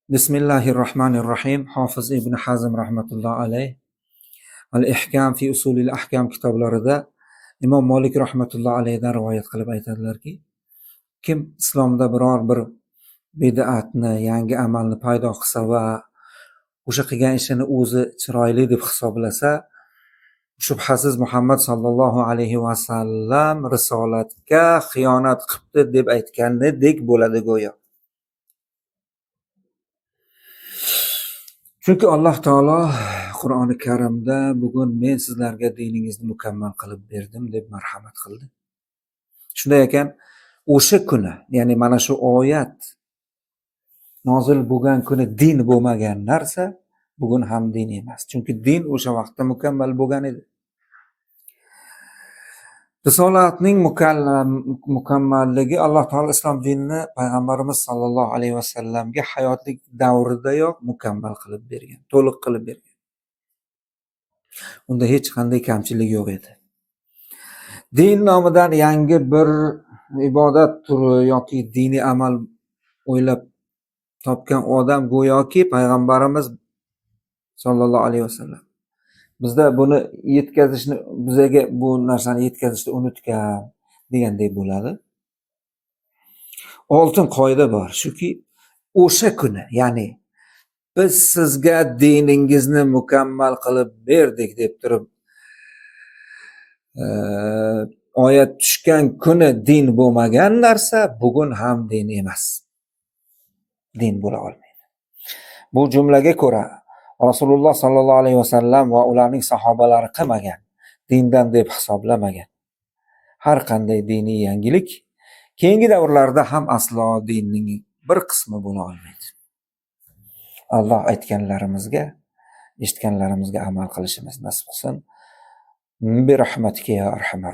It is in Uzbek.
Bismillahirrohmanirrohim. Hofiz Ibn Hazm rahmatullohi alayh Al-Ihkam fi usulil ahkam kitoblarida Imom Molik rahmatullohi alayhidan rivoyat qilib aytadilarki, kim islomda biror bir bid'atni, yangi amalni paydo qilsa va o'sha qilgan ishini o'zi chiroyli deb hisoblasa, shubhasiz Muhammad sallallohu alayhi vasallam risolatga xiyonat qilibdi deb aytgandek bo'ladi go'yo. Chunki Alloh taolo Qur'oni Karimda bugun men sizlarga diningizni mukammal qilib berdim deb marhamat qildi. Shunday ekan, o'sha kuni, ya'ni mana shu oyat nozil bo'lgan kuni din bo'lmagan narsa bugun ham din emas. Chunki din o'sha vaqtda mukammal bo'lgan edi. Risolatning mukammalligi Alloh taolo islom dinini payg'ambarimiz sollallohu alayhi vasallamga hayotlik davridayoq mukammal qilib bergan, to'liq qilib bergan. Unda hech qanday kamchilik yo'q edi. Din nomidan yangi bir ibodat turi yoki diniy amal o'ylab topgan odam go'yoki payg'ambarimiz sollallohu alayhi vasallam bizda buni yetkazishni, bizaga bu narsani yetkazishni unutgan degandek bo'ladi. Oltin qoida bor, shuki o'sha kuni, ya'ni biz sizga diningizni mukammal qilib berdik deb turib oyat tushgan kuni din bo'lmagan narsa bugun ham din emas. Din bo'la olmaydi. Bu jumlaga ko'ra Rasululloh sallallohu alayhi vasallam va ularning sahobalari qilmagan, dindan deb hisoblamagan har qanday diniy yangilik keyingi davrlarda ham aslo dinning bir qismi bo'la olmaydi. Alloh aytganlarimizga, eshitganlarimizga amal qilishimiz nasib qilsin. Bi rahmatika ya arhamar